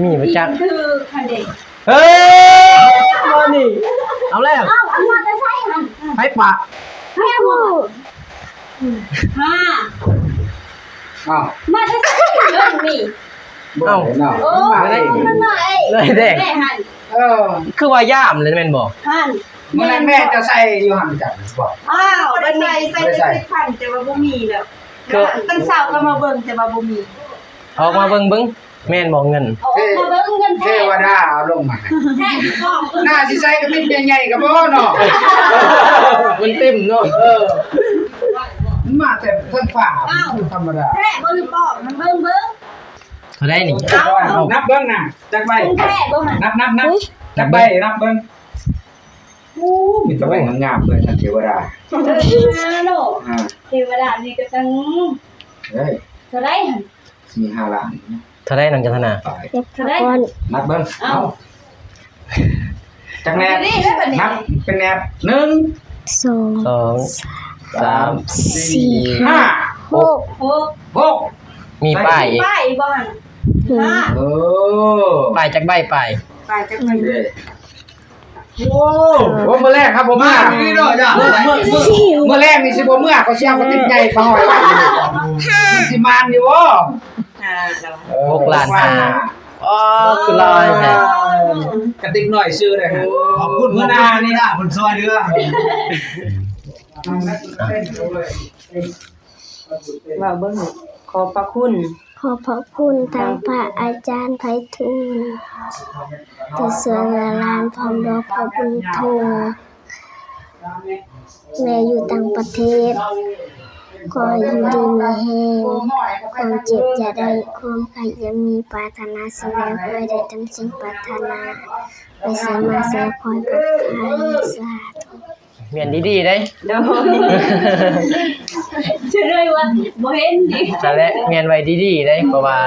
ມີບໍ່ຈັກ ຖືກຫັ້ນເດ້. ເອີ ມານີ້ ເອົາແລ້ວ ເອົ້າ ອັນມາແຕ່ໃສຫັ້ນ? ໃຜປະ? ໃຜເອົາມາ? ຫາ ອ້າວ ມາແຕ່ໃສເງິນນີ້? ບໍ່ເອົາ ເນາະ ໂອ້ ມາເອງ ມັນມາເອງ ເອີ ເດ້ ແມ່ຫັ້ນ ເອີ ຄືວ່າຍາມເລີຍແມ່ນບໍ່? ຫັ້ນ ມື້ນັ້ນແມ່ເຈົ້າໃສ່ຢູ່ຫັ້ນຈັກບໍ່? ອ້າວ ບັດນີ້ໃສ່ ໃສ່ແຕ່ສິບພັນ ແຕ່ວ່າບໍ່ມີແລ້ວ ຄື ຕອນເຊົ້າກໍມາເບິ່ງ ແຕ່ວ່າບໍ່ມີ ອອກມາເບິ່ງ ເບິ່ງ ແມ່ນບໍ່ເງິນ? ອອກມາເບິ່ງເງິນແທ້ ເທວະດາເອົາລົງມາໃຫ້ ແທ້ບໍ່? ໜ້າຊິໃສ່ກະຕິບໃຫຍ່ໆກໍພໍເນາະ ມັນເຕັມເນາະ ເອີ ມັນມາແຕ່ເທິງຟ້າ ອ້າວ ທຳມະດາ ແທ້ບໍ່ຫຼືປອມ? ມັນເບິ່ງ ເບິ່ງ ເທົ່າໃດນີ້? ເອົາ ເອົາ ນັບເບິ່ງນະ ຈັກໃບ? ຂອງແທ້ບໍ່ຫັ້ນ? ນັບ ນັບ ນັບ ອຸຍ ຈັກໃບ? ນັບເບິ່ງ ໂອ້ ມີແຕ່ໃບງາມໆເລີຍທ່ານເທວະດາ ເອີ ເນາະ ອ່າ ເທວະດານີ້ກໍຕັ້ງ ເອີຍ ເທົ່າໃດຫັ້ນ? ສີ່ຫ້າລ້ານ ເທົ່າໃດນ້ອງຈັນທະນາ? ເທົ່າໃດ? ນັບເບິ່ງ ເອົາ ເອົາ ຈັກແນບ? ນີ້ແຫຼະບັດນີ້ ນັບເປັນແນບ ໜຶ່ງ ສອງ ສອງ ສາມ ສີ່ ຫ້າ ຫົກ ຫົກ ຫົກ ມີປ້າຍອີກ ປ້າຍອີກບໍ່ຫັ້ນ? ຫ້າ ໂອ້ ປ້າຍຈັກໃບ? ປ້າຍ ປ້າຍຈັກໃບ? ເດ້ ໂອ້ ໂອ້ ມື້ແລກຄັບ ບໍ່ມາ ມາຢູ່ນີ້ເນາະ ຈ້າ ມື້ ມື້ ມື້ ມື້ແລກນີ້ຊິບໍ່ເມືອ ເຂົາຊິເອົາກະຕິບໃຫຍ່ໄປຫ້ອຍໄວ້ ມັນຊິມານຢູ່ບໍ່? ເອີ ຫົກລ້ານຫ້າ ອໍ ຄືຫຼາຍແທ້ ກະຕິບໜ້ອຍຊື່ເດ້ ຂອບຄຸນຫົວໜ້ານີ້ນະ ເພິ່ນຊ່ອຍເຫຼືອ ເວົ້າເບິ່ງ ຂອບພະຄຸນ ຂອບພະຄຸນທາງພະອາຈານໄພທູນ ທີ່ຊ່ວຍເຫຼືອຫຼານ ພ້ອມດ້ວຍພໍ່ບຸນທຸງ ແມ່ຢູ່ຕ່າງປະເທດ ຂໍໃຫ້ຢູ່ດີມີແຮງ ຄວາມເຈັບຢ່າໄດ້ ຄວາມໄຂ້ຢ່າມີ ປາດຖະໜາສິ່ງໃດ ຂໍໃຫ້ໄດ້ດັ່ງສິ່ງປາດຖະໜາ ໄປໃສມາໃສຂໍໃຫ້ປອດໄພ ສາທຸ. ແມ່ນດີໆເດ້ ໂດຍ ສະເລີຍວ່າບໍ່ເຫັນນີ້ ນັ້ນແຫຼະ ແມ່ນໄວ້ດີໆເດ້ ເພາະວ່າ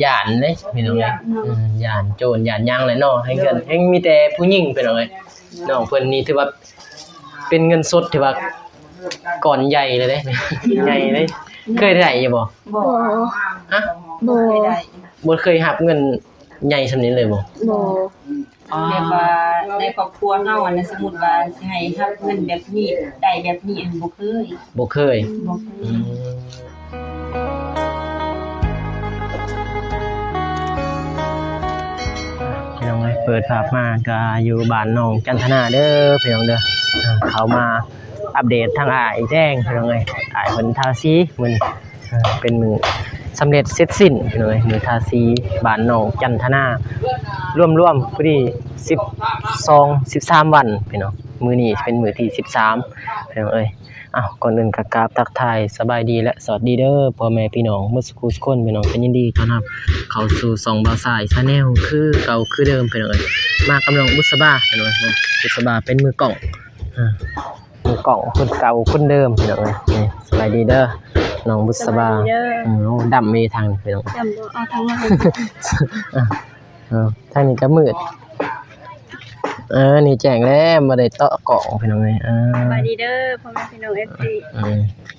ຢ້ານເດ້ພີ່ນ້ອງເອີຍ ຢ້ານໂຈນຢ້ານຫຍັງແຫຼະເນາະ ໃຫ້ເຮືອນ ແຮ່ງມີແຕ່ຜູ້ຍິງພີ່ນ້ອງເອີຍ ນ້ອງເພິ່ນນີ້ຖືວ່າເປັນເງິນສົດທີ່ວ່າກ້ອນໃຫຍ່ເລີຍເດ້ ໃຫຍ່ເດ້ ເຄີຍໄດ້ຢູ່ບໍ່? ບໍ່ ຮະ? ບໍ່ ບໍ່ເຄີຍໄດ້ ບໍ່ເຄີຍຮັບເງິນໃຫຍ່ສ່ຳນີ້ເລີຍບໍ່? ບໍ່ ອໍ ແບບວ່າໃນຄອບຄົວເຮົາຫັ້ນນະ ສົມມຸດວ່າຊິໃຫ້ຮັບເງິນແບບນີ້ ໄດ້ແບບນີ້ ອັນບໍ່ເຄີຍ ບໍ່ເຄີຍ ບໍ່ເຄີຍ ອືມ ພີ່ນ້ອງເອີຍ ເປີດພາບມາກະຢູ່ບ້ານນ້ອງຈັນທະນາເດີ ພີ່ນ້ອງເດີ ເຂົ້າມາອັບເດດທາງອ້າຍແດງ ພີ່ນ້ອງເອີຍ ອ້າຍເພິ່ນທາສີມື້ນີ້ ເປັນມື້ສຳເລັດເສັດສິ້ນພີ່ນ້ອງເອີຍ ມື້ທາສີບ້ານນ້ອງຈັນທະນາ ລວມໆພໍດີສິບສອງ ສິບສາມວັນພີ່ນ້ອງ ມື້ນີ້ເປັນມື້ທີສິບສາມພີ່ນ້ອງເອີຍ ເອົ້າ ກ່ອນອື່ນກໍກາບທັກທາຍສະບາຍດີ ແລະ ສະຫວັດດີເດີພໍ່ແມ່ພີ່ນ້ອງໝົດສູ່ຜູ້ສູ່ຄົນ ພີ່ນ້ອງກໍຍິນດີຕ້ອນຮັບເຂົ້າສູ່ຊ່ອງບ່າວຊາຍ Channel ຄືເກົ່າຄືເດີມພີ່ນ້ອງເອີຍ ມາກັບນ້ອງບຸດສະບາພີ່ນ້ອງເອີຍ ບຸດສະບາເປັນມືກ້ອງ ອ່າ ມືກ້ອງຄົນເກົ່າຄົນເດີມພີ່ນ້ອງເອີຍ ນີ້ ສະບາຍດີເດີ ນ້ອງບຸດສະບາ ສະບາຍດີເດີ ອືມ ໂອ້ ດຳມີທາງນີ້ພີ່ນ້ອງ ດຳບໍ່ ເອົາທາງນັ້ນ ເອີ ທາງນີ້ກໍມືດ ເອີ ນີ້ແຈ້ງແລ້ວ ບໍ່ໄດ້ເຕາະກ້ອງພີ່ນ້ອງເອີຍ ເອີ ສະບາຍດີເດີພໍ່ແມ່ພີ່ນ້ອງ ເອັຟຊີ ເອີ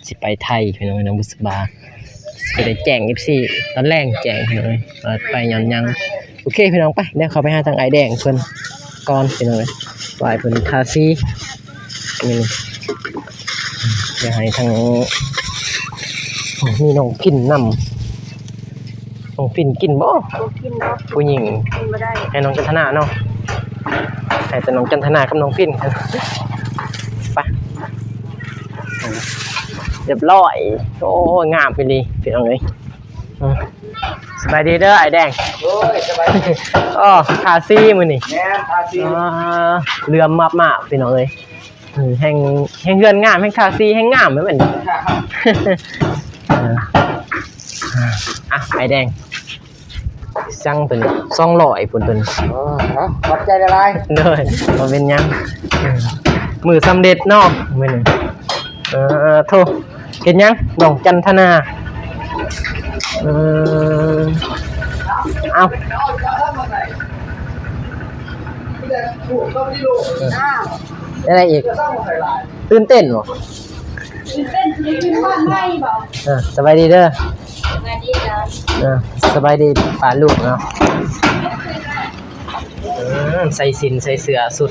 ຊິໄປໄທພີ່ນ້ອງເອີຍ ນ້ອງບຸດສະບາ ຊິໄດ້ແຈ້ງ ເອັຟຊີ ຕອນແລງແຈ້ງພີ່ນ້ອງເອີຍ ວ່າໄປຍ້ອນຫຍັງ ໂອເຄພີ່ນ້ອງ ໄປ ດຽວເຂົ້າໄປຫາທາງອ້າຍແດງເພິ່ນກ່ອນພີ່ນ້ອງເອີຍ ວ່າໃຫ້ເພິ່ນທາສີ ນີ້ ດຽວໃຫ້ທາງ ໂອ້ ມີນ້ອງພິນນຳ ນ້ອງພິນກິນບໍ່? ບໍ່ກິນດອກ ຜູ້ຍິງ ກິນບໍ່ໄດ້ ໃຫ້ນ້ອງຈັນທະນາເນາະ ໃຫ້ແຕ່ນ້ອງຈັນທະນາກັບນ້ອງພິນ ໄປ ຮຽບຮ້ອຍ ໂອ້ ງາມອີ່ຫຼີພີ່ນ້ອງເອີຍ ສະບາຍດີເດີອ້າຍແດງ ໂອ້ຍ ສະບາຍດີ ອໍ ທາສີມື້ນີ້ ແມ່ນ ທາສີ ອໍ ເຫຼືອມມາບໆ ພີ່ນ້ອງເອີຍ ອືມ ແຮ່ງ ແຮ່ງເຮືອນງາມ ແຮ່ງທາສີແຮ່ງງາມແມ່ນບໍ່ນີ້ ອ່ະ ອ້າຍແດງ ສັ່ງຕົວນີ້ ສອງຮ້ອຍພຸ້ນຕົວນີ້ ອໍ ເອົາ ຂອບໃຈຫຼາຍໆ ໂດຍ ບໍ່ເປັນຫຍັງ ມື້ສຳເລັດເນາະ ມື້ນີ້ ເອີ ໂທ ເຮັດຫຍັງ ນ້ອງຈັນທະນາ ເອີ ເອົ້າ ໄດ້ອີກ ຕື່ນເຕັ້ນບໍ່? ຕື່ນເຕັ້ນ ຊິໄດ້ຂຶ້ນບ້ານໃໝ່ບໍ່? ເອີ ສະບາຍດີເດີ ສະບາຍດີເດີ ເອີ ສະບາຍດີປ້າລຸງເນາະ. ເອີ ໃສ່ສິ້ນໃສ່ເສື້ອ ສຸດ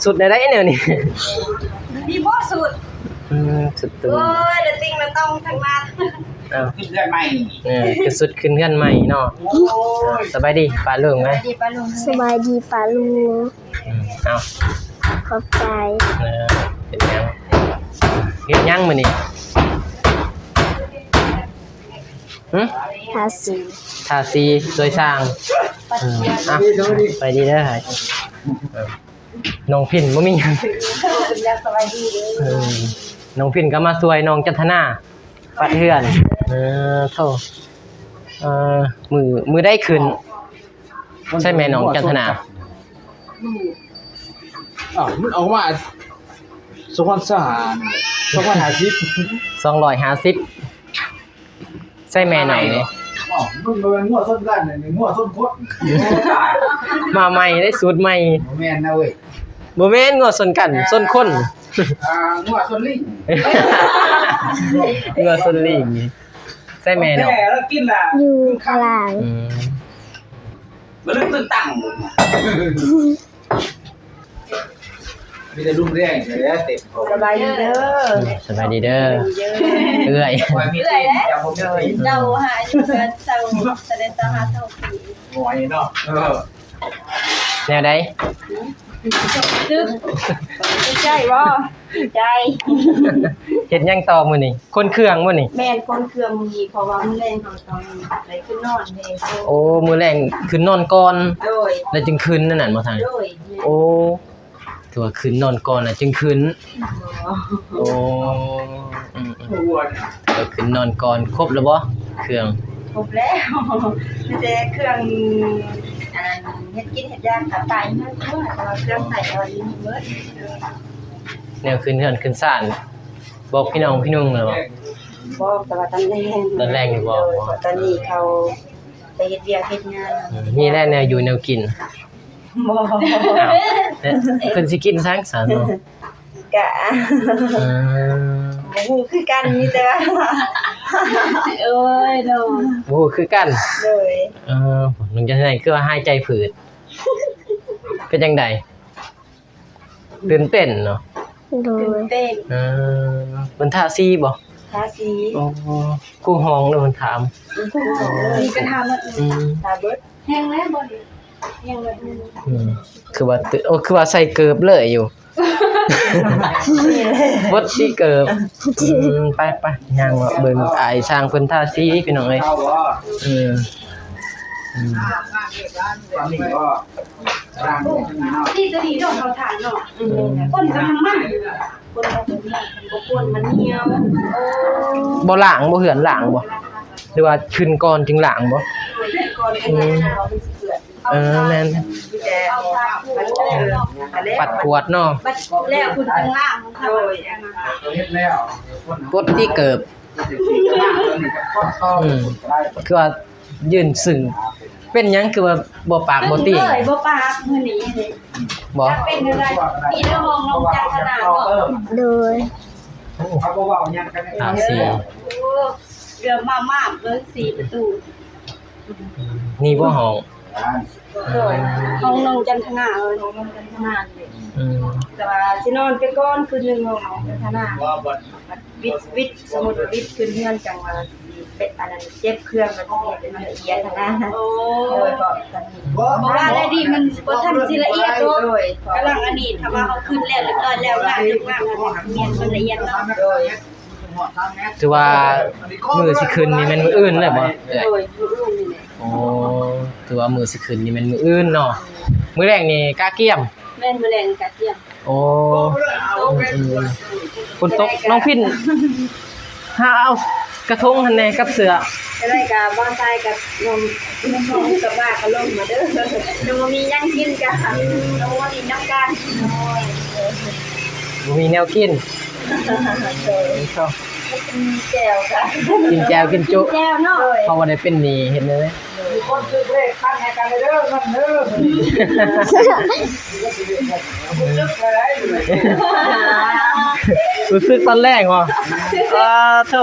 ສຸດແນວໃດແນວນີ້? ມີບໍ່ສຸດ? ອືມ ສຸດໂຕ. ໂອ້ຍ ລະຕິງລະຕ້ອງທັງນັ້ນ. ອ້າວ ຂຶ້ນເຮືອນໃໝ່. ເອີ ຄືສຸດຂຶ້ນເຮືອນໃໝ່ເນາະ. ໂອ້ຍ ສະບາຍດີປ້າລຸງເອີຍ. ສະບາຍດີປ້າລຸງ. ອືມ ເອົາ ຂອບໃຈ. ເອີ ເປັນຫຍັງ ເຮັດຫຍັງມື້ນີ້? ຫຶ ທາສີ ທາສີຊ່ວຍຊ່າງ. ເອີ ອ່ະ ໄປດີເດີ. ເອີ ນ້ອງພິນບໍ່ມີຫຍັງ. ເອີ ນ້ອງພິນກໍມາຊ່ວຍນ້ອງຈັນທະນາປັດເຮືອນ. ເອີ ໂທ້ ເອີ ມື້ ມື້ໃດຂຶ້ນ? ໃຊ່ແມ່ນ້ອງຈັນທະນາ? ອ້າວ ມັນອອກມາສອງພັນຊາວຫ້າ ສອງພັນຫ້າສິບ ສອງຮ້ອຍຫ້າສິບ. ໃຊ່ແມ່ນ້ອງນີ້. ອ້າວ ມັນບໍ່ແມ່ນງົວຊົນກັນ ນີ້ງົວຊົນຄົນ. ມາໃໝ່ເດ້ ສູດໃໝ່. ບໍ່ແມ່ນນະເວີຍ. ບໍ່ແມ່ນງົວຊົນກັນ ຊົນຄົນ. ອ່າ ງົວຊົນລີງ. ງົວຊົນລີງ. ໃຊ່ແມ່ນ້ອງ? ແມ່ລາວກິນລະ ຢູ່ຂ້າງຫຼັງ. ອືມ ມາລຶກຕຶງຕັ້ງ. ມີແຕ່ລຸງແດງແຫຼະເຕັມ. ສະບາຍດີເດີ. ສະບາຍດີເດີ ເອື້ອຍ. ເອື້ອຍເດ້. ເຈົ້າຫາຢູ່ເຮືອນເຊົ່າ ສະເດັດຕາຫາເທົ່າປີ. ໂອ້ຍເນາະ. ເອີ ແນວໃດ? ຕຶກ ໃຈບໍ່? ໃຈ. ເຮັດຫຍັງຕໍ່ມື້ນີ້? ຂົນເຄື່ອງບໍ່ນີ້? ແມ່ນ ຂົນເຄື່ອງມື້ນີ້ ເພາະວ່າມື້ແລງເຮົາຕ້ອງໄດ້ຂຶ້ນນອນແດ່. ໂອ້ ມື້ແລງຂຶ້ນນອນກ່ອນ. ໂດຍ. ແລ້ວຈຶ່ງຂຶ້ນນັ້ນບໍ່ທ່ານ? ໂດຍ. ໂອ້ ຖືວ່າຂຶ້ນນອນກ່ອນແລ້ວຈຶ່ງຂຶ້ນ. ໂອ້ ອືມໆ ແລ້ວຂຶ້ນນອນກ່ອນ. ຄົບແລ້ວບໍ່ເຄື່ອງ? ຄົບແລ້ວ ມີແຕ່ເຄື່ອງ ອັນນັ້ນ ເຮັດກິນເຮັດຢາກະໄປເຮືອນຄົວ ແຕ່ວ່າເຄື່ອງໃຊ້ກໍຢູ່ນີ້ເບິດ. ແນວຂຶ້ນເຮືອນຂຶ້ນຊານ ບອກພີ່ນ້ອງພີ່ນຸ່ງແລ້ວບໍ່? ບອກແຕ່ວ່າຕອນແລງ. ຕອນແລງນີ້ບອກ. ໂດຍ ເພາະຕອນນີ້ເຂົາໄປເຮັດວຽກເຮັດງານ. ອືມ ມີແລ້ວແນວຢູ່ແນວກິນ? ບໍ່. ອ້າວ ເພິ່ນຊິກິນສັງຊັ້ນເນາະ? ກະ ເອີ ບໍ່ຮູ້ຄືກັນ ມີແຕ່ວ່າ ໂອ້ຍ ໂດຍ ບໍ່ຮູ້ຄືກັນ. ໂດຍ. ເອີ ນ້ອງຈັນທະນາຄືວ່າຫາຍໃຈຜືດ ເປັນຈັ່ງໃດ? ຕື່ນເຕັ້ນເນາະ. ໂດຍ. ຕື່ນເຕັ້ນ. ເອີ ເພິ່ນທາສີບໍ່? ທາສີ. ໂອ້ ຄູຫ້ອງເດີ ເພິ່ນຖາມ. ອືມ ຄູຫ້ອງເດີ ມີກະທາໝົດ. ອືມ ທາເບິດ. ແຮງແລ້ວບໍ່ນີ້? ແຮງແລ້ວ. ອືມ ຄືວ່າຕື່ນ ໂອ້ ຄືວ່າໃສ່ເກີບເລີຍຢູ່. ບົດສີເກີບ. ອືມ ໄປໆ ຍ່າງເລາະເບິ່ງອ້າຍຊ່າງເພິ່ນທາສີ ພີ່ນ້ອງເອີຍ. ອືມ ອືມ ນີ້ຕົວນີ້ດອກເຂົາຖ່ານເນາະ. ອືມ ຄົນກຳລັງມັນ ຄົນກຳລັງມັນ ບໍ່ຄົນມັນຫ່ຽວ. ບໍ່ລ້າງບໍ່ ເຮືອນລ້າງບໍ່ ຫຼືວ່າຂຶ້ນກ່ອນຈຶ່ງລ້າງບໍ່? ຂຶ້ນກ່ອນ. ອືມ ເອີ ແມ່ນ. ປັດກວາດເນາະ. ແລ້ວຄຸນຂ້າງລ່າງຂອງເຂົາ. ໂດຍ. ປົດຕິເກີບ. ອືມ ຄືວ່າຢືນຊຶ້ງ. ເປັນຫຍັງຄືວ່າບໍ່ປາກບໍ່ຕີງ? ເອີຍ ບໍ່ປາກມື້ນີ້. ບໍ່ ເປັນຈັ່ງໃດ? ມີແຕ່ຫ້ອງນ້ອງຈັນທະນາບໍ? ໂດຍ. ໂອ້ ທາສີ. ໂອ້ ເຫຼືອມາມາເບິ່ງສີ່ປະຕູ. ນີ້ບໍ່ຫ້ອງ? ໂດຍ ຫ້ອງນ້ອງຈັນທະນາ. ເອີ ຫ້ອງນ້ອງຈັນທະນາ. ອືມ ແຕ່ວ່າຊິນອນໄປກ່ອນຄືນໜຶ່ງ ຫ້ອງນ້ອງຈັນທະນາ. ວິດ ວິດ ສົມມຸດວ່າວິດຂຶ້ນເຮືອນ ຈັ່ງວ່າເປັນອັນນັ້ນ ເກັບເຄື່ອງແລ້ວຊິເຮັດໃຫ້ມັນລະອຽດຫັ້ນນະ. ໂອ້ ໂດຍ ເພາະວ່າໄດ້ດີ ມັນບໍ່ທັນຊິລະອຽດເນາະ. ໂດຍ ກຳລັງອັນນີ້ ຖ້າວ່າເຮົາຂຶ້ນແລ້ວລຽບຮ້ອຍແລ້ວ ງາມງາມ ລະອຽດເນາະ. ໂດຍ. ຖືວ່າມື້ຊິຂຶ້ນນີ້ແມ່ນມື້ອື່ນແລ້ວບໍ່ເອື້ອຍ? ໂດຍ ມື້ອື່ນນີ້ແຫຼະ. ໂອ້ ຖືວ່າມື້ຊິຂຶ້ນນີ້ແມ່ນມື້ອື່ນເນາະ. ມື້ແລງນີ້ກະກຽມ? ແມ່ນ ມື້ແລງກະກຽມ. ໂອ້ ຝົນຕົກ. ອືມ ຝົນຕົກ. ນ້ອງພິນ ຫາເອົາກະທົງຫັ້ນແດ່ກັບເສື້ອ. ຈັ່ງໃດກະບ່າວຊາຍກັບນ້ອງ ນ້ອງສະບາຍກະລົງມາເດີ. ຍັງບໍ່ມີຫຍັງກິນກະ ອືມ ລົງມາຫຼິ້ນນຳກັນ. ບໍ່ມີແນວກິນ. ໂດຍ. ກິນແຈ່ວກະ ກິນແຈ່ວກິນຈຸ. ກິນແຈ່ວເນາະ. ໂດຍ. ເພາະວ່າໄດ້ເປັນໜີ້ ເຮັດແນວໃດ? ໂດຍ. ມີຄົນຖືກເລກຕັ້ງໃຫ້ກັນເດີ ເງິນເດີ. ຮູ້ສຶກຕອນແລງບໍ່? ອາ ໂທ້.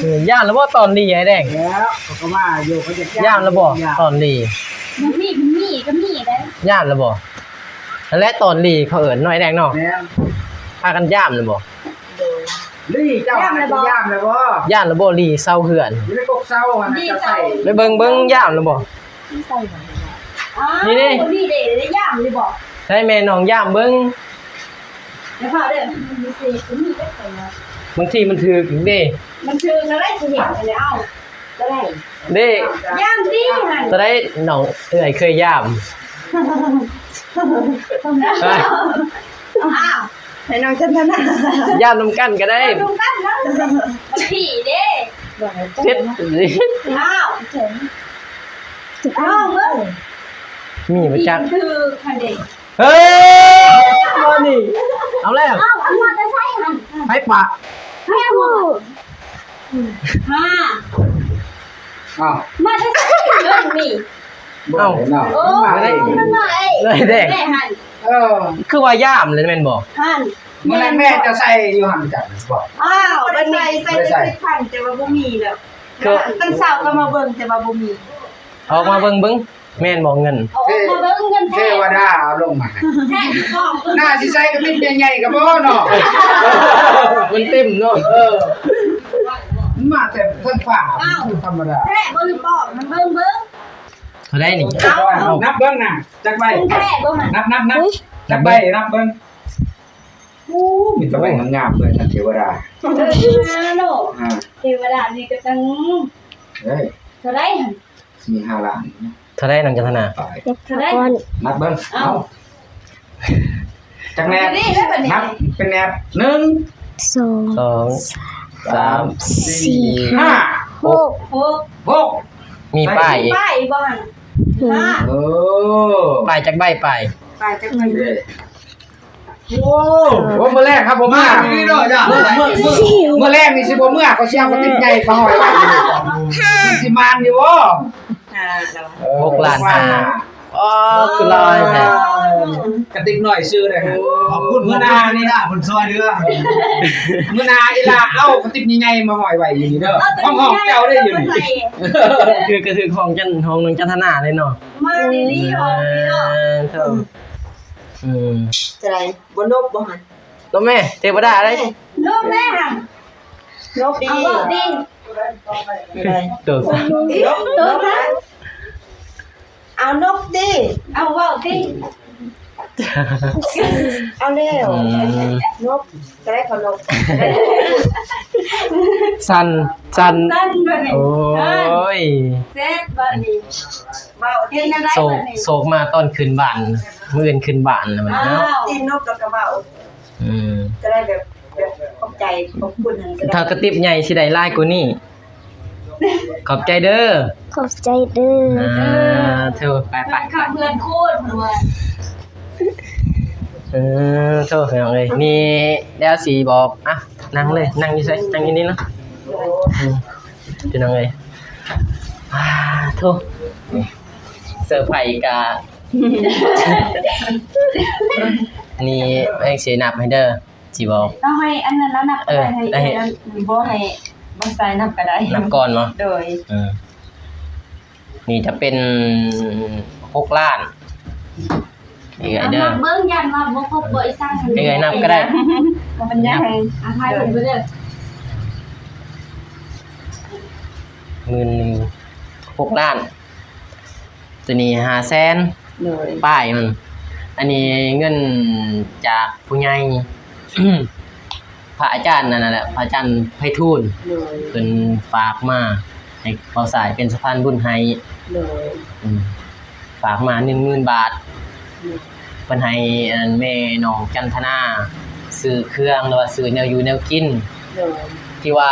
ເອີ ຢ້ານລະບໍ່ຕອນລີ ອ້າຍແດງ? ແລ້ວເຂົາກໍວ່າຢູ່ ເຂົາຈະ ຢ້ານລະບໍ່ຕອນລີ? ມັນມີ ມັນມີກໍມີໄດ໋. ຢ້ານລະບໍ່? ນັ້ນແຫຼະ ຕອນລີເຂົາເອີ້ນເນາະ ອ້າຍແດງເນາະ. ແມ່ນ. ພາກັນຢ້ານລະບໍ່? ໂດຍ. ລີ ເຈົ້າ ຢ້ານລະບໍ່? ຢ້ານລະບໍ່? ຢ້ານລະບໍ່ລີເຊົາເຮືອນ? ຢູ່ໃນກົກເຊົາຫັ້ນນະ ເຈົ້າໃສ່ ໄປເບິ່ງເບິ່ງ ຢ້ານລະບໍ່? ນີ້ເດ້ ນີ້ເດ້ ໄດ້ຢ້າມຢູ່ບໍ່? ໃຫ້ແມ່ນ້ອງຢ້າມເບິ່ງ ຢ່າຟ້າວເດີ ບາງທີມັນຖືກອີກເດ້. ມັນຖືກແລ້ວໄດ້ຊິເຮັດແລ້ວ ເອົາ ກໍໄດ້ເດ້. ຢ້າມຕິຫັ້ນ ຕະໄດ ນ້ອງເອື້ອຍເຄີຍຢ້າມ. ອ້າວ ໃຫ້ນ້ອງຈັນທະນາ ຢ້າມນຳກັນກໍໄດ້ ນຳກັນເນາະ. ມັນຜີເດ້ ເຈັດ ອ້າວ ອ້າວ ເບິ່ງ ມີບໍ່ຈັກ ຖືກຫັ້ນເດ້. ເຮີ້ຍ ມານີ້ ເອົາແລ້ວ ອ້າວ ອັນມາແຕ່ໃສຫັ້ນ? ໃຜປະ? ແມ່ນບໍ່? ຮະ ອ້າວ ມາແຕ່ໃສເງິນນີ້? ເອົ້າ ໂອ້ຍ ມັນມາເອງ ເອີ ແມ່ຫັ້ນ ເອີ ຄືວ່າຢ້າມເລີຍແມ່ນບໍ່? ຫັ້ນ ມື້ນັ້ນແມ່ຈະໃສ່ຢູ່ຫັ້ນກັນບໍ່? ອ້າວ ບັດນີ້ໃສ່ ໃສ່ແຕ່ສິບພັນ ແຕ່ວ່າບໍ່ມີແລ້ວ. ຄື ຕອນເຊົ້າກໍມາເບິ່ງ ແຕ່ວ່າບໍ່ມີ ອອກມາເບິ່ງເບິ່ງ ແມ່ນບໍ່ເງິນ? ອອກມາເບິ່ງເງິນແທ້ ເທວະດາເອົາລົງມາໃຫ້ ແທ້ ໜ້າຊິໃສ່ກະຕິບໃຫຍ່ໆກໍບໍ່ເນາະ ມັນເຕັມເນາະ. ເອີ ມັນມາແຕ່ເທິງຟ້າ ອ້າວ ທຳມະດາ ແທ້ບໍ່ຫຼືປອມ? ມັນເບິ່ງເບິ່ງ ເທົ່າໃດນີ້? ເອົາ ເອົາ ນັບເບິ່ງນະ ຈັກໃບ? ແທ້ບໍ່ຫັ້ນ? ນັບ ນັບ ນັບ ອຸ້ຍ ຈັກໃບ? ນັບເບິ່ງ. ໂອ້ ມີແຕ່ໃບງາມໆເລີຍທ່ານເທວະດາ ເອີ ເນາະ ອ່າ ເທວະດານີ້ກໍຕັ້ງ ເອີຍ ເທົ່າໃດຫັ້ນ? ສີ່ຫ້າລ້ານ. ເທົ່າໃດນ້ອງຈັນທະນາ? ເທົ່າໃດ? ນັບເບິ່ງ ເອົາ ເອົາ ຈັກແນບ? ນັບເປັນແນບ ໜຶ່ງ ສອງ ສອງ ສາມ ສີ່ ຫ້າ ຫົກ ຫົກ ຫົກ ມີປ້າຍ ມີປ້າຍບໍ່ຫັ້ນ? ຫ້າ ເອີ ປ້າຍຈັກໃບ? ປ້າຍ ປ້າຍຈັກໃບ? ເອີ ໂອ້ ໂອ້ ມື້ແລກຄັບ ບໍ່ມາ ມື້ ມື້ ມື້ແລກນີ້ຊິບໍ່ເມືອ ເຂົາຊິເອົາກະຕິບໃຫຍ່ມາຫ້ອຍໄວ້ຢູ່ ມັນຊິມານຢູ່ບໍ່? ຫ້າ ຫົກລ້ານຫ້າ ອໍ ຄືຫຼາຍແທ້ ກະຕິບໜ້ອຍຊື່ເດ້. ຂອບຄຸນ ມື້ໜ້ານີ້ນະ ເພິ່ນຊ່ອຍເຫຼືອ ມື້ໜ້າອີ່ຫຼ້າເອົາກະຕິບໃຫຍ່ໆມາຫ້ອຍໄວ້ຢູ່ນີ້ເດີ ຫ້ອງ ຫ້ອງເຈົ້າໄດ້ຢູ່ນີ້ ຄືກະຖືກຫ້ອງຈັນ ຫ້ອງນ້ອງຈັນທະນາເລີຍເນາະ ມາດີໆ ຫ້ອງນີ້ເນາະ ເອີ ເອີ ຈະໄດ້ ບໍ່ນົບບໍ່ຫັ້ນ? ນົບແມ່ ເທວະດາເດ້ ນົບແມ່ຫັ້ນ ນົບດີ ເອົາເວົ້າດີ ໂຕຊັ້ນ ໂຕຊັ້ນ ເອົານົບຕິ ເອົາເວົ້າຕິ ເອົາແລ້ວ ອືມ ນົບ ຈະໄດ້ເຂົານົບ ສັ່ນ ສັ່ນ ສັ່ນບາດນີ້ ໂອ້ຍ ເສັດບາດນີ້ ເວົ້າເຮັດແນວໃດບາດນີ້ ໂຊກ ໂຊກມາຕອນຂຶ້ນບ້ານ ມື້ອື່ນຂຶ້ນບ້ານແລ້ວບັດນີ້ເນາະ ຕີນົບແລ້ວກໍເວົ້າ ອືມ ຈະໄດ້ແບບ ແບບຂອບໃຈ ຂອບຄຸນຫັ້ນ ຖ້າກະຕິບໃຫຍ່ຊິໄດ້ຫຼາຍກວ່ານີ້ ຂອບໃຈເດີ ຂອບໃຈເດີ ອ່າ ໂທ ໄປ ໄປ ໄປ ເພື່ອນຄູນ ເອີ ໂທ ພີ່ນ້ອງເອີຍ ນີ້ແລ້ວຊິບອກ ອ່ະ ນັ່ງເລີຍ ນັ່ງຢູ່ໃສ ນັ່ງຢູ່ນີ້ເນາະ ອືມ ພີ່ນ້ອງເອີຍ ອ່າ ໂທ ເຊີໄພກະ ນີ້ເອີຍ ຊິນັບໃຫ້ເດີ ຊິບອກ ເອົາໃຫ້ອັນນັ້ນລະນັບ ເອີ ໃຫ້ ໃຫ້ ບໍ່ໃຫ້ ບໍ່ໃສ່ນັບກໍໄດ້ ນັບກ່ອນເນາະ ໂດຍ ເອີ ນີ້ຈະເປັນຫົກລ້ານ ເອື້ອຍເດີ ນັບເບິ່ງ ຢ້ານວ່າບໍ່ຄົບບໍ່ອີ່ສັງ ເອື້ອຍນັບກໍໄດ້ ມັນຍັງ ອະໄພເພິ່ນເດີ ໝື່ນໜຶ່ງ ຫົກລ້ານ ໂຕນີ້ຫ້າແສນ ໂດຍ ປ້າຍມັນ ອັນນີ້ເງິນຈາກຜູ້ໃຫຍ່ ພະອາຈານນັ້ນແຫຼະ ພະອາຈານໄພທູນ ໂດຍ ເພິ່ນຝາກມາໃຫ້ບ່າວຊາຍເປັນສະພານບຸນໃຫ້ ໂດຍ ອືມ ຝາກມາໜຶ່ງໝື່ນບາດ ໂດຍ ເພິ່ນໃຫ້ອັນແມ່ນ້ອງຈັນທະນາຊື້ເຄື່ອງ ຫຼືວ່າຊື້ແນວຢູ່ແນວກິນ ໂດຍ ທີ່ວ່າ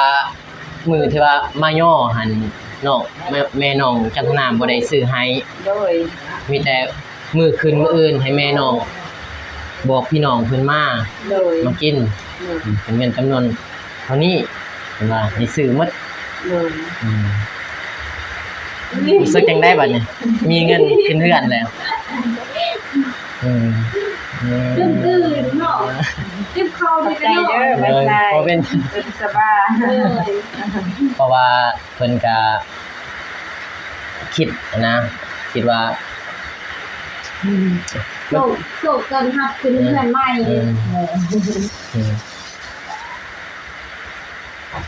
ມື້ທີ່ວ່າມາຍໍຫັ້ນເນາະ ແມ່ ແມ່ນ້ອງຈັນທະນາບໍ່ໄດ້ຊື້ໃຫ້ ໂດຍ ມີແຕ່ມື້ຄືນມື້ອື່ນໃຫ້ແມ່ນ້ອງບອກພີ່ນ້ອງເພິ່ນມາ ໂດຍ ມາກິນ ໂດຍ ເປັນເງິນຈຳນວນເທົ່ານີ້ ເພິ່ນວ່າໃຫ້ຊື້ໝົດ ໂດຍ ອືມ ຮູ້ສຶກຈັ່ງໃດບັດນີ້ ມີເງິນຂຶ້ນເຮືອນແລ້ວ? ອືມ ອືມ ຕື່ມໆ ເນາະ ຕິບເຂົ້າ ຂອບໃຈເດີ ເດີ ບໍ່ເປັນ ເປັນສະບາຍ ເອີ ເພາະວ່າເພິ່ນກະຄິດນະ ຄິດວ່າ ໂຊກ ໂຊກຕ້ອນຮັບຂຶ້ນເຮືອນໃໝ່ ເອີ ເອີ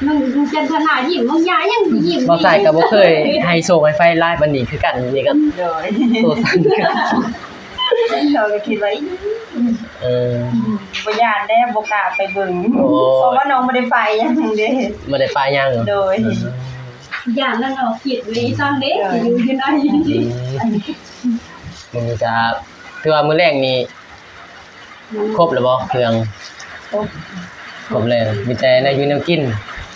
ມັນຈັນທະນາຍິ້ມ ບາງຢ່າງຍັງຍິ້ມ ບໍ່ໃສ່ກໍບໍ່ເຄີຍໃຫ້ໂຊກໃຫ້ໄຟຫຼາຍປານນີ້ຄືກັນ ນີ້ກໍ ໂດຍ ໂຕສັ່ນຄືກັນ ເຮົາກໍຄິດວ່າ ເອີ ບໍ່ຢ້ານແດ່ ບໍ່ກ້າໄປເບິ່ງ ໂອ້ ເພາະວ່ານ້ອງບໍ່ໄດ້ປ້າຍຫຍັງເດ້ ບໍ່ໄດ້ປ້າຍຫຍັງ ໂດຍ ຢ້ານນຳນ້ອງຄິດຢູ່ອີ່ສັງເດ້ ຊິຢູ່ຢູ່ໃນ ມື້ນີ້ກໍ ຖືວ່າມື້ແລງນີ້ ຄົບແລ້ວບໍ່ເຄື່ອງ? ຄົບ ຄົບແລ້ວ ມີແຕ່ແນວຢູ່ແນວກິນ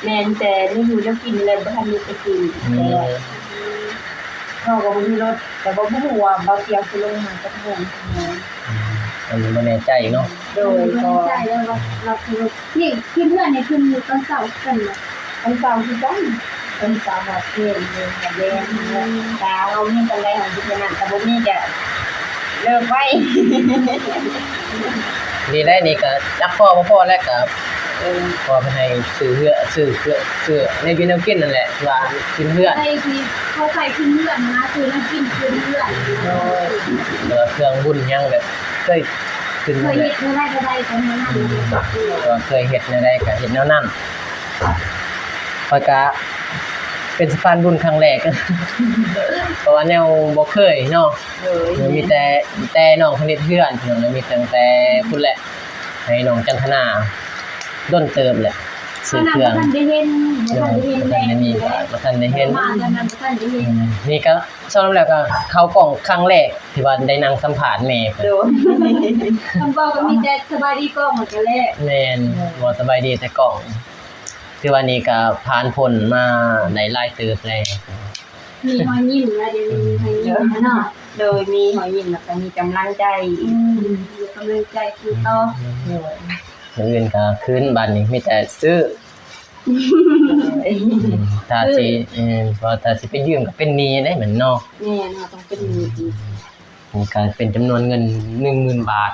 ແມ່ນ ແຕ່ແນວຢູ່ແນວກິນແລ້ວ ບໍ່ທັນມີໄປຊື້ ອືມ ເພາະວ່າເຮົາກໍບໍ່ມີລົດ ແຕ່ວ່າບໍ່ຮູ້ວ່າບ່າວຕຽງຊິລົງມາຈັກໂມງ ອືມ ອັນນີ້ບໍ່ແນ່ໃຈເນາະ ໂດຍ ບໍ່ແນ່ໃຈແລ້ວວ່າ ວ່າຄື ນີ້ຂຶ້ນເຮືອນນີ້ຂຶ້ນຕອນເຊົ້າຄືກັນບໍ່? ຕອນເຊົ້າຄືກັນ ເພິ່ນສາມາດເຮັດຢູ່ ອືມ ແລ້ວເຮົາມີສ່ຳໃດເຮົາຊິເຮັດນັ້ນ ຖ້າບໍ່ມີກະເລີກໄວ້ ດີແລ້ວ ນີ້ກະຈັກພໍບໍ່ພໍແລ້ວກະ ເອີ ພໍໄປໃຫ້ຊື້ເຮືອ ຊື້ເຄື່ອງ ຊື້ແນວຢູ່ແນວກິນນັ້ນແຫຼະ ວ່າຂຶ້ນເຮືອນ ໃສ່ທີ່ພໍໃຊ້ຂຶ້ນເຮືອນນະ ຊື້ແນວກິນຂຶ້ນເຮືອນ ໂດຍ ແຕ່ວ່າເຄື່ອງບຸນຫຍັງແບບເຄີຍຂຶ້ນ ເຄີຍເຮັດແນວໃດກໍໄດ້ ກໍແນວນັ້ນ ແຕ່ວ່າເຄີຍເຮັດແນວໃດກໍເຮັດແນວນັ້ນ. ຂ້ອຍກະເປັນສະພານບຸນຄັ້ງແລກ ເພາະວ່າແນວບໍ່ເຄີຍເນາະ ໂດຍ ມີແຕ່ ແຕ່ນ້ອງເພິ່ນເຮັດເຮືອນ ພີ່ນ້ອງ ມີຕັ້ງແຕ່ພຸ້ນແຫຼະ ໃຫ້ນ້ອງຈັນທະນາ ດົນເຕີບແຫຼະ ເຊິ່ງເຄື່ອງ ບໍ່ທັນໄດ້ເຫັນ ບໍ່ທັນໄດ້ເຫັນ ບໍ່ທັນໄດ້ເຫັນ ມາຕອນນັ້ນບໍ່ທັນໄດ້ເຫັນ ອືມ ນີ້ກະ ສຳລັບແລ້ວກໍເຂົ້າກ້ອງຄັ້ງແລກທີ່ວ່າໄດ້ນັ່ງສຳພາດແມ່ເພິ່ນ ໂດຍ ຄຳເວົ້າກໍມີແຕ່ສະບາຍດີກ້ອງ ແລ້ວກໍແລ້ວ ແມ່ນ ເວົ້າສະບາຍດີແຕ່ກ້ອງ ຖືວ່ານີ້ກໍຜ່ານພົ້ນມາໄດ້ຫຼາຍເຕີບແລ້ວ ມີຮອຍຍິ້ມແລ້ວ ດຽວນີ້ມີຮອຍຍິ້ມແລ້ວເນາະ ໂດຍ ມີຮອຍຍິ້ມ ແລ້ວກໍມີກຳລັງໃຈ ອືມ ມີກຳລັງໃຈຄືຕໍ່ ໂດຍ ມື້ອື່ນກໍຄືນ ບາດນີ້ມີແຕ່ຊື້ ອືມ ຖ້າຊິ ເອີ ເພາະວ່າຖ້າຊິໄປຢືມກໍເປັນໜີ້ເດ້ແມ່ນເນາະ ແມ່ນ ເຮົາຕ້ອງເປັນໜີ້ອີກ ມັນກາຍເປັນຈຳນວນເງິນໜຶ່ງໝື່ນບາດ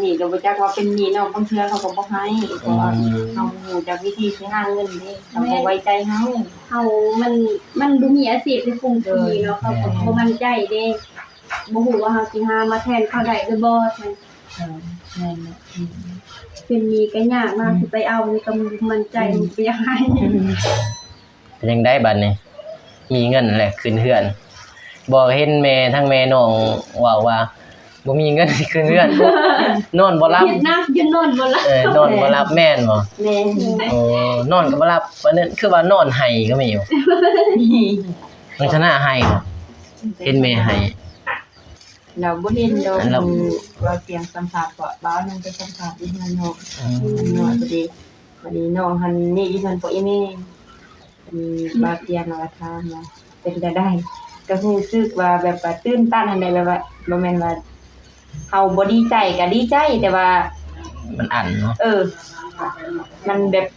ໜີ້ກໍບໍ່ຈັກວ່າເປັນໜີ້ເນາະ ບາງເທື່ອເຂົາກໍບໍ່ໃຫ້ ເພາະວ່າ ອືມ ເຮົາບໍ່ຮູ້ຈັກວິທີຊິຫາເງິນເດ້ ເຂົາບໍ່ໄວ້ໃຈເຮົາ ເຮົາມັນ ມັນບໍ່ມີອາຊີບທີ່ຄົງທີ່ເນາະ ເຂົາກໍບໍ່ໝັ້ນໃຈເດ້ ບໍ່ຮູ້ວ່າເຮົາຊິຫາມາແທນເຂົາໄດ້ຫຼືບໍ່ ເອີ ແມ່ນແຫຼະ ອືມ ເປັນໜີ້ກໍຍາກນະ ອືມ ຊິໄປເອົານີ້ກໍບໍ່ໝັ້ນໃຈ ອືມ ມັນກໍຢາກໃຫ້ ເປັນຈັ່ງໃດບາດນີ້ ມີເງິນແລ້ວຂຶ້ນເຮືອນ ບໍ່ເຫັນແມ່ ທັງແມ່ນ້ອງເວົ້າວ່າ ບໍ່ມີເງິນຂຶ້ນເຮືອນ ນອນບໍ່ຫຼັບ ເຮັດໜັກຈົນນອນບໍ່ຫຼັບ ເອີ ນອນບໍ່ຫຼັບ ແມ່ນບໍ່? ແມ່ນ ໂອ້ ນອນກໍບໍ່ຫຼັບ ບາດນັ້ນຄືວ່ານອນໄຫ້ກໍມີຢູ່ ລັກສະນະໄຫ້ ເຫັນແມ່ໄຫ້ ລາວບໍ່ເຫັນດອກ ລາວ ເວົ້າສຽງສຳພາດ ເພາະບ່າວນັ້ນໄປສຳພາດຢູ່ເຮືອນນ້ອງ ອືມ ນ້ອງພໍດີ ບາດນີ້ນ້ອງຫັ້ນນີ້ຢູ່ເຮືອນພໍ່ອີ່ແມ່ ບາດນີ້ບ່າວຕຽງລາວກໍຖາມວ່າ ເປັນຈັ່ງໃດ ກໍຮູ້ສຶກວ່າແບບວ່າຕື່ນຕັນຫັ້ນແຫຼະ ແບບວ່າບໍ່ແມ່ນວ່າເຮົາບໍ່ດີໃຈ ກໍດີໃຈ ແຕ່ວ່າ ມັນອັນເນາະ ເອີ ມັນແບບ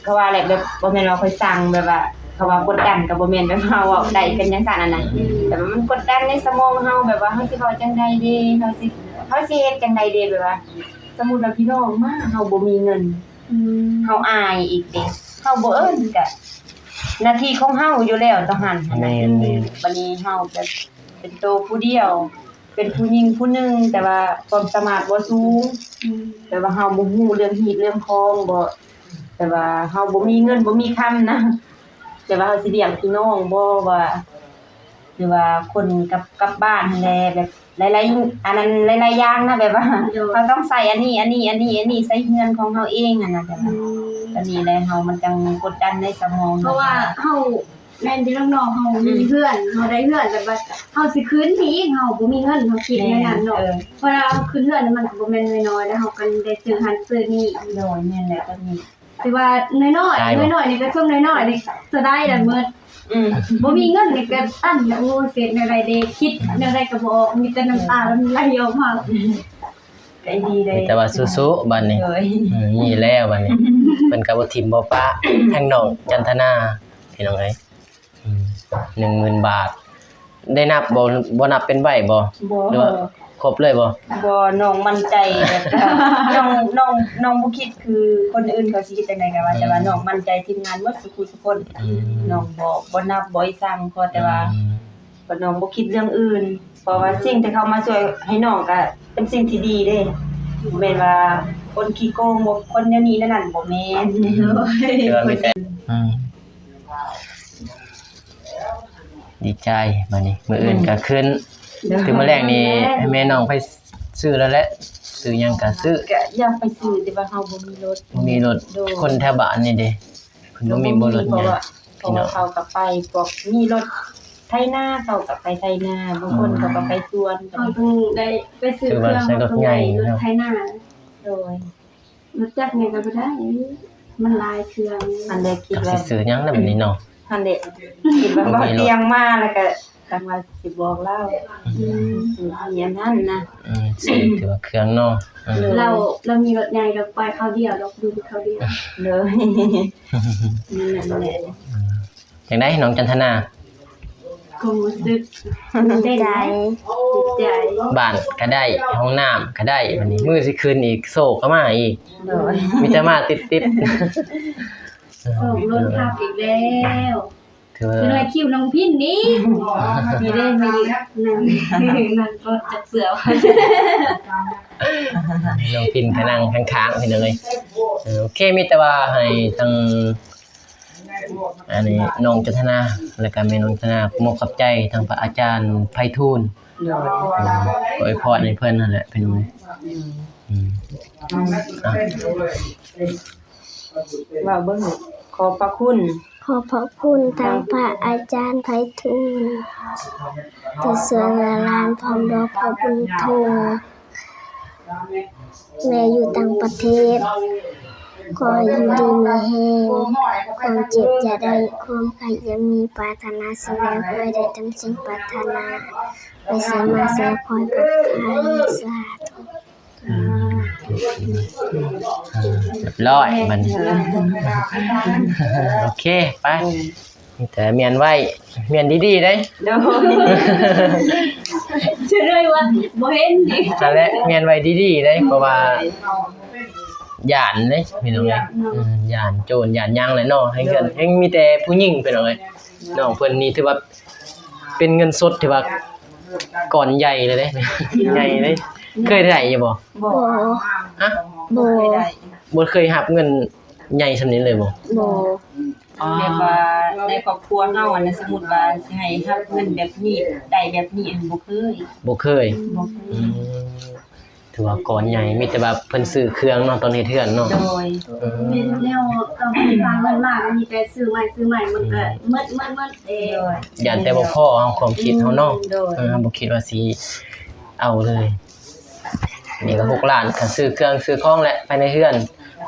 ເຂົາວ່າແຫຼະ ແບບບໍ່ແມ່ນວ່າຂ້ອຍສັ່ງ ແບບວ່າເຂົາວ່າກົດດັນ ກໍບໍ່ແມ່ນແບບເຮົາເວົ້າໄດ້ເປັນຈັ່ງຊັ້ນຫັ້ນນະ ແຕ່ວ່າມັນກົດດັນໃນສະໝອງເຮົາ ແບບວ່າເຮົາຊິເວົ້າຈັ່ງໃດເດ ເຮົາຊິ ເຮົາຊິເຮັດຈັ່ງໃດເດ ແບບວ່າ ສົມມຸດວ່າພີ່ນ້ອງມາ ເຮົາບໍ່ມີເງິນ ອືມ ເຮົາອາຍອີກເດ ເຮົາບໍ່ເອີ້ນ ກະໜ້າທີ່ຂອງເຮົາຢູ່ແລ້ວຕອນຫັ້ນຫັ້ນນະ ແມ່ນໆ ບາດນີ້ເຮົາແບບເປັນໂຕຜູ້ດຽວ ເປັນຜູ້ຍິງຜູ້ໜຶ່ງ ແຕ່ວ່າຄວາມສາມາດບໍ່ສູງ ອືມ ແບບວ່າເຮົາບໍ່ຮູ້ເລື່ອງຮີດເລື່ອງຄອງ ບໍ່ ແບບວ່າເຮົາບໍ່ມີເງິນບໍ່ມີຄຳນະ ແບບວ່າເຮົາຊິລ້ຽງພີ່ນ້ອງບໍ່ ວ່າ ຫຼືວ່າຄົນກັບ ກັບບ້ານຫັ້ນແຫຼະ ແບບຫຼາຍໆ ອັນນັ້ນ ຫຼາຍໆຢ່າງນະ ແບບວ່າ ໂດຍ ເຮົາຕ້ອງໃສ່ອັນນີ້ ອັນນີ້ ອັນນີ້ ອັນນີ້ໃສ່ເຮືອນຂອງເຮົາເອງຫັ້ນນະ ແບບວ່າ ອືມ ອັນນີ້ແຫຼະ ເຮົາມັນຈັ່ງກົດດັນໃນສະໝອງ ເພາະວ່າເຮົາ ແມ່ນຢູ່ນຳນ້ອງ ເຮົາມີ ອືມ ເຮືອນ ເຮົາໄດ້ເຮືອນ ແຕ່ວ່າເຮົາຊິຂຶ້ນອີກ ເຮົາບໍ່ມີເງິນ ເຮົາຄິດແນວນັ້ນເນາະ ແມ່ນ ເອີ ເວລາເຮົາຂຶ້ນເຮືອນມັນກໍບໍ່ແມ່ນນ້ອຍໆ ແລ້ວເຮົາກໍໄດ້ຊື້ຫັ້ນຊື້ນີ້ ໂດຍ ແມ່ນແຫຼະ ຕອນນີ້ ຖືວ່ານ້ອຍໆ ຫຼາຍບໍ່? ນ້ອຍໆນີ້ກໍຊຸມນ້ອຍໆນີ້ສະໄດລະໝົດ ອືມ ບໍ່ມີເງິນນີ້ກໍອັນ ໂອ້ ເຮັດແນວໃດເດ ຄິດແນວໃດກໍບໍ່ອອກ ມີແຕ່ນ້ຳຕາໄຫຼອອກມາ ກໍດີເດ ມີແຕ່ວ່າສູ້ໆ ບາດນີ້ ໂດຍ ອືມ ມີແລ້ວບາດນີ້ ເພິ່ນກໍບໍ່ຖິ້ມບໍ່ປະ ທັງນ້ອງຈັນທະນາ ພີ່ນ້ອງເອີຍ ອືມ ໜຶ່ງໝື່ນບາດ ໄດ້ນັບບໍ່? ບໍ່ນັບເປັນໃບບໍ່? ບໍ່ ຫຼືວ່າ ໂຄ ຄົບເລີຍບໍ່? ບໍ່ ນ້ອງໝັ້ນໃຈແບບ ນ້ອງ ນ້ອງ ນ້ອງບໍ່ຄິດຄືຄົນອື່ນເຂົາຊິເຮັດຈັ່ງໃດກໍວ່າ ອືມ ແຕ່ວ່ານ້ອງໝັ້ນໃຈທີມງານໝົດສູ່ຜູ້ສູ່ຄົນ ອືມ ນ້ອງບໍ່ ບໍ່ນັບບໍ່ອີ່ສັງ ເພາະແຕ່ວ່າ ອືມ ເພາະນ້ອງບໍ່ຄິດເລື່ອງອື່ນ ເພາະວ່າສິ່ງທີ່ເຂົາມາຊ່ວຍໃຫ້ນ້ອງກໍເປັນສິ່ງທີ່ດີເດ້ ບໍ່ແມ່ນວ່າຄົນຂີ້ໂກງ ບໍ່ ຄົນແນວນີ້ແນວນັ້ນ ບໍ່ແມ່ນ ອືມ ຖືວ່າມີແຕ່ ອືມ ດີໃຈ ບາດນີ້ມື້ອື່ນກໍຂຶ້ນ ອືມ ຄືມື້ແລງນີ້ໃຫ້ແມ່ນ້ອງໄປຊື້ແລ້ວແຫຼະ ຊື້ຫຍັງກໍຊື້ ກໍຢາກໄປຊື້ ແຕ່ວ່າເຮົາບໍ່ມີລົດ ບໍ່ມີລົດ ໂດຍ ຄົນແຖວບ້ານນີ້ເດ້ ເພິ່ນບໍ່ມີບໍ່ລົດຫຍັງ ເພາະວ່າ ເພາະວ່າເຂົາກໍໄປ ພວກມີລົດໄຖນາ ເຂົາກໍໄປໄຖນາ ບາງຄົນເຂົາກໍໄປສວນ ເຮົາຕ້ອງໄດ້ໄປຊື້ເຄື່ອງ ຖືວ່າໃຊ້ລົດໃຫຍ່ເນາະ ລົດໄຖນາ ໂດຍ ລົດຈັກນີ້ກໍບໍ່ໄດ້ ມັນຫຼາຍເຄື່ອງ ອັນໃດຄິດວ່າ ຈັກຊິຊື້ຫຍັງແລ້ວບັດນີ້ເນາະ ຫັ້ນແຫຼະ ຄິດວ່າເວົ້າຕຽງມາແລ້ວກໍ ຈັ່ງວ່າຊິບອກລາວ ອືມ ມີອັນນັ້ນນະ ອືມ ຊື້ຖືວ່າເຄື່ອງເນາະ ອືມ ລາວ ລາວມີລົດໃຫຍ່ດອກ ໄປຄາວດຽວດອກ ດຸນຄາວດຽວ ໂດຍ ນັ້ນແຫຼະ ອືມ ຈັ່ງໃດນ້ອງຈັນທະນາ? ຄວາມຮູ້ສຶກ ດີໃຈ ດີໃຈ ບ້ານກໍໄດ້ ຫ້ອງນ້ຳກໍໄດ້ ບາດນີ້ມື້ຊິຂຶ້ນອີກ ໂຊກກໍມາອີກ ໂດຍ ມີແຕ່ມາຕິດໆ ໂຊກລົ້ນທັບອີກແລ້ວ ຖືວ່າ ເປັນວ່າຄິວນ້ອງພິນນີ້ ມີເດ້ ມີຢູ່ ນັ່ງ ນັ່ງກໍຈັກເສື້ອ ນ້ອງພິນກໍນັ່ງຂ້າງໆ ພີ່ນ້ອງເອີຍ ເອີ ໂອເຄ ມີແຕ່ວ່າໃຫ້ທາງ ອັນນີ້ນ້ອງຈັນທະນາ ແລ້ວກໍແມ່ນ້ອງຈັນທະນາ ຂໍຂອບໃຈທາງພະອາຈານໄພທູນ ໂດຍ ເອີ ກໍອວຍພອນໃຫ້ເພິ່ນຫັ້ນແຫຼະ ພີ່ນ້ອງເອີຍ ອືມ ອືມ ອືມ ອ່ະ ເວົ້າເບິ່ງ ຂອບພະຄຸນ ຂອບພະຄຸນທາງພະອາຈານໄພທູນ ທີ່ຊ່ວຍເຫຼືອຫຼານ ພ້ອມດ້ວຍພໍ່ບຸນທົ່ງ ແມ່ຢູ່ຕ່າງປະເທດ ຂໍໃຫ້ຢູ່ດີມີແຮງ ຄວາມເຈັບຢ່າໄດ້ ຄວາມໄຂ້ຢ່າມີ ປາດຖະໜາສິ່ງໃດ ຂໍໃຫ້ໄດ້ດັ່ງສິ່ງປາດຖະໜາ ໄປໃສມາໃສ ຂໍໃຫ້ປອດໄພ ສາທຸ. ອ່າ ອ່າ ຮຽບຮ້ອຍບັດນີ້ ໂອເຄ ໄປ ມີແຕ່ມ້ຽນໄວ້ ມ້ຽນດີໆເດ້ ໂດຍ ເຊື່ອເລີຍວ່າບໍ່ເຫັນອີກ ນັ້ນແຫຼະ ມ້ຽນໄວ້ດີໆເດ້ ເພາະວ່າຢ້ານເດ້ ພີ່ນ້ອງເອີຍ ຢ້ານໂຈນ ຢ້ານຫຍັງແຫຼະເນາະ ໃນເຮືອນ ແຮ່ງມີແຕ່ຜູ້ຍິງ ພີ່ນ້ອງເອີຍ ນ້ອງເພິ່ນນີ້ຖືວ່າ ເປັນເງິນສົດທີ່ວ່າກ້ອນໃຫຍ່ເລີຍເດ້ ໃຫຍ່ເລີຍ ເຄີຍໄດ້ຢູ່ບໍ່? ບໍ່ ຮະ? ບໍ່ ບໍ່ເຄີຍໄດ້ ບໍ່ເຄີຍຮັບເງິນໃຫຍ່ສ່ຳນີ້ເລີຍບໍ່? ບໍ່ ອໍ ແບບວ່າໃນຄອບຄົວເຮົາຫັ້ນນະ ສົມມຸດວ່າຊິໃຫ້ຮັບເງິນແບບນີ້ ໄດ້ແບບນີ້ ອັນ ບໍ່ເຄີຍ ບໍ່ເຄີຍ ບໍ່ເຄີຍ ອືມ ຖືວ່າກ້ອນໃຫຍ່ ມີແຕ່ວ່າເພິ່ນຊື້ເຄື່ອງເນາະ ຕອນເຮັດເຮືອນເນາະ ໂດຍ ເອີ ແມ່ນແນວ ຕອນເພິ່ນຝາກເງິນມາກໍມີແຕ່ຊື້ໃໝ່ ຊື້ໃໝ່ ມັນກໍ ອືມ ໝົດ ໝົດ ໝົດເດ້ ໂດຍ ຢ້ານແຕ່ບໍ່ພໍເຮົາ ຄວາມຄິດເຮົາເນາະ ອືມ ໂດຍ ເອີ ເຮົາບໍ່ຄິດວ່າຊິເອົາເລີຍ ນີ້ກໍຫົກລ້ານ ກໍຊື້ເຄື່ອງຊື້ຂອງແຫຼະ ພາຍໃນເຮືອນ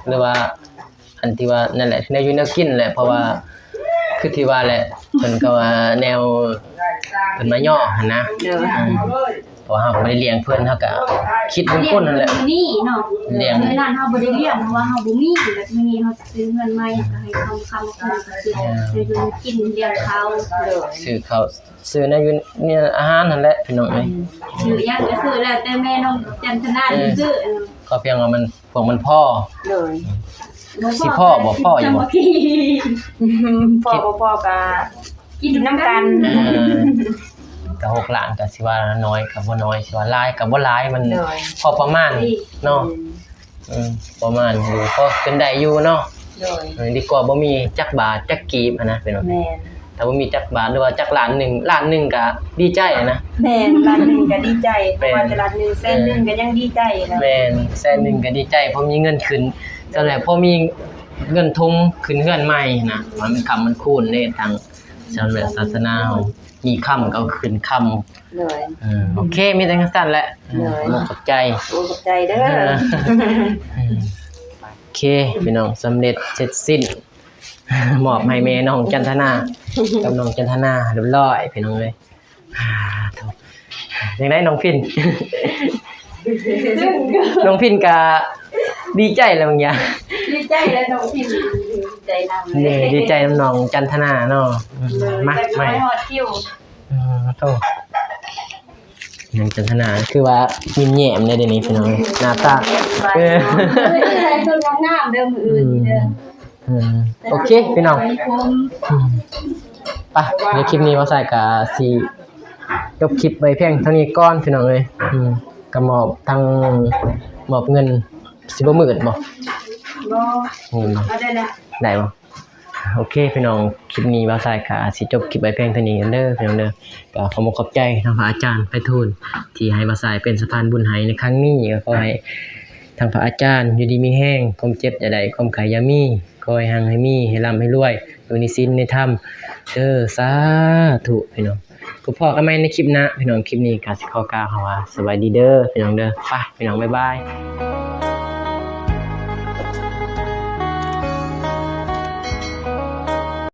ຫຼືວ່າ ອັນທີ່ວ່ານັ້ນແຫຼະ ແນວຢູ່ແນວກິນແຫຼະ ເພາະວ່າຄືທີ່ວ່າແຫຼະ ເພິ່ນກໍວ່າແນວ ເພິ່ນມາຍໍ້ຫັ້ນນະ ໂດຍ ອືມ ເພາະວ່າເຮົາກໍບໍ່ໄດ້ລ້ຽງເພິ່ນ ເຮົາກໍຄິດເປັນຄົນຫັ້ນແຫຼະ ລ້ຽງເພິ່ນມື້ນີ້ເນາະ ລ້ຽງ ມື້ນັ້ນເຮົາບໍ່ໄດ້ລ້ຽງ ເພາະວ່າເຮົາບໍ່ມີ ແບບມື້ນີ້ເຮົາຊື້ເຮືອນໃໝ່ ກໍໃຫ້ຄຳ ຄຳ ຄຳ ເອີ ໃຫ້ເພິ່ນກິນລ້ຽງເຂົາ ໂດຍ ຊື້ເຂົ້າ ຊື້ແນວຢູ່ ນີ້ອາຫານຫັ້ນແຫຼະ ພີ່ນ້ອງເອີຍ ອືມ ຊື້ຫຍັງກໍຊື້ ແລ້ວແຕ່ແມ່ນ້ອງຈັນທະນາ ເອີ ຊິຊື້ ເອີ ຂໍພຽງວ່າມັນ ພວກມັນພໍ ໂດຍ ຊິພໍບໍ່ພໍຢູ່ບໍ່ ພໍບໍ່ພໍກໍກິນນຳກັນ ເອີ ກໍຫົກລ້ານກໍຊິວ່ານ້ອຍກໍບໍ່ນ້ອຍ ຊິວ່າຫຼາຍກໍບໍ່ຫຼາຍ ມັນ ໂດຍ ພໍປະມານເນາະ ອືມ ເອີ ປະມານຢູ່ ພໍເປັນໄດ້ຢູ່ເນາະ ໂດຍ ເອີ ດີກວ່າບໍ່ມີຈັກບາດຈັກກີບຫັ້ນນະ ເປັນວ່າ ແມ່ນ ຖ້າບໍ່ມີຈັກບາດ ຫຼືວ່າຈັກລ້ານໜຶ່ງ ລ້ານໜຶ່ງກໍດີໃຈນະ ແມ່ນ ລ້ານໜຶ່ງກໍດີໃຈ ເພາະວ່າແຕ່ລ້ານໜຶ່ງ ແສນໜຶ່ງກໍຍັງດີໃຈນະ ແມ່ນ ແສນໜຶ່ງກໍດີໃຈ ພໍມີເງິນຂຶ້ນ ຈັ່ງໃດ ພໍມີເງິນທຸງຂຶ້ນເຮືອນໃໝ່ນະ ມັນຄ້ຳມັນຄູນເດ້ ທາງຊາວເຫຼືອສາສະໜາເຮົາ ມີຄ້ຳກໍຂຶ້ນຄ້ຳ ໂດຍ ເອີ ໂອເຄ ມີແຕ່ຈັ່ງຊັ້ນແຫຼະ ໂດຍ ຂອບໃຈ ໂອ້ ຂອບໃຈເດີ ເອີ ໂອເຄ ພີ່ນ້ອງ ສຳເລັດເສັດສິ້ນ ມອບໃຫ້ແມ່ນ້ອງຈັນທະນາ ກັບນ້ອງຈັນທະນາຮຽບຮ້ອຍ ພີ່ນ້ອງເອີຍ ອ່າ ໂທ້ ຈັ່ງໃດນ້ອງພິນ? ນ້ອງພິນກະດີໃຈແລ້ວບາງຢ່າງ ດີໃຈແລ້ວນ້ອງພິນ ດີໃຈນຳ ນີ້ ດີໃຈນຳນ້ອງຈັນທະນາເນາະ ອືມ ມາ ມາຮອດຄິວ ອືມ ໂທ້. ຍັງຈັນທະນາ ຄືວ່າຍິ້ມແຍ້ມແດ່ເດນີ້ພີ່ນ້ອງ ໜ້າຕາ ເອີ ໃສ່ຊຸດງາມໆເດີມື້ອື່ນນີ້ເດີ. ອືມ ໂອເຄພີ່ນ້ອງ ອືມ ໄປ ໃນຄລິບນີ້ບ່າວຊາຍກະຊິຈົບຄລິບໄວ້ພຽງເທົ່ານີ້ກ່ອນພີ່ນ້ອງເອີຍ. ອືມ ກະມອບທັງ ມອບເງິນ ຊິບໍ່ມືດບໍ່? ບໍ່ ອືມ ເອົາໄດ້ລະ ໄດ້ບໍ່? ໂອເຄພີ່ນ້ອງ ຄລິບນີ້ບ່າວຊາຍກະຊິຈົບຄລິບໄວ້ພຽງເທົ່ານີ້ເດີພີ່ນ້ອງເດີ. ກະຂໍຂອບໃຈທາງພະອາຈານໄພທູນ ທີ່ໃຫ້ບ່າວຊາຍເປັນສະພານບຸນໃຫ້ໃນຄັ້ງນີ້. ກະຂໍໃຫ້ທາງພະອາຈານຢູ່ດີມີແຮງ ຄວາມເຈັບຢ່າໄດ້ ຄວາມໄຂ້ຢ່າມີ ຂໍໃຫ້ຮັ່ງໃຫ້ມີ ໃຫ້ລ່ຳໃຫ້ລວຍ ຢູ່ໃນສິນໃນທຳເດີ ສາທຸພີ່ນ້ອງ. ພົບພໍ້ກັນໃໝ່ໃນຄລິບໜ້າພີ່ນ້ອງ ຄລິບນີ້ກະຊິຂໍກ່າວຄຳວ່າສະບາຍດີເດີພີ່ນ້ອງເດີ. ໄປພີ່ນ້ອງ ບາຍບາຍ.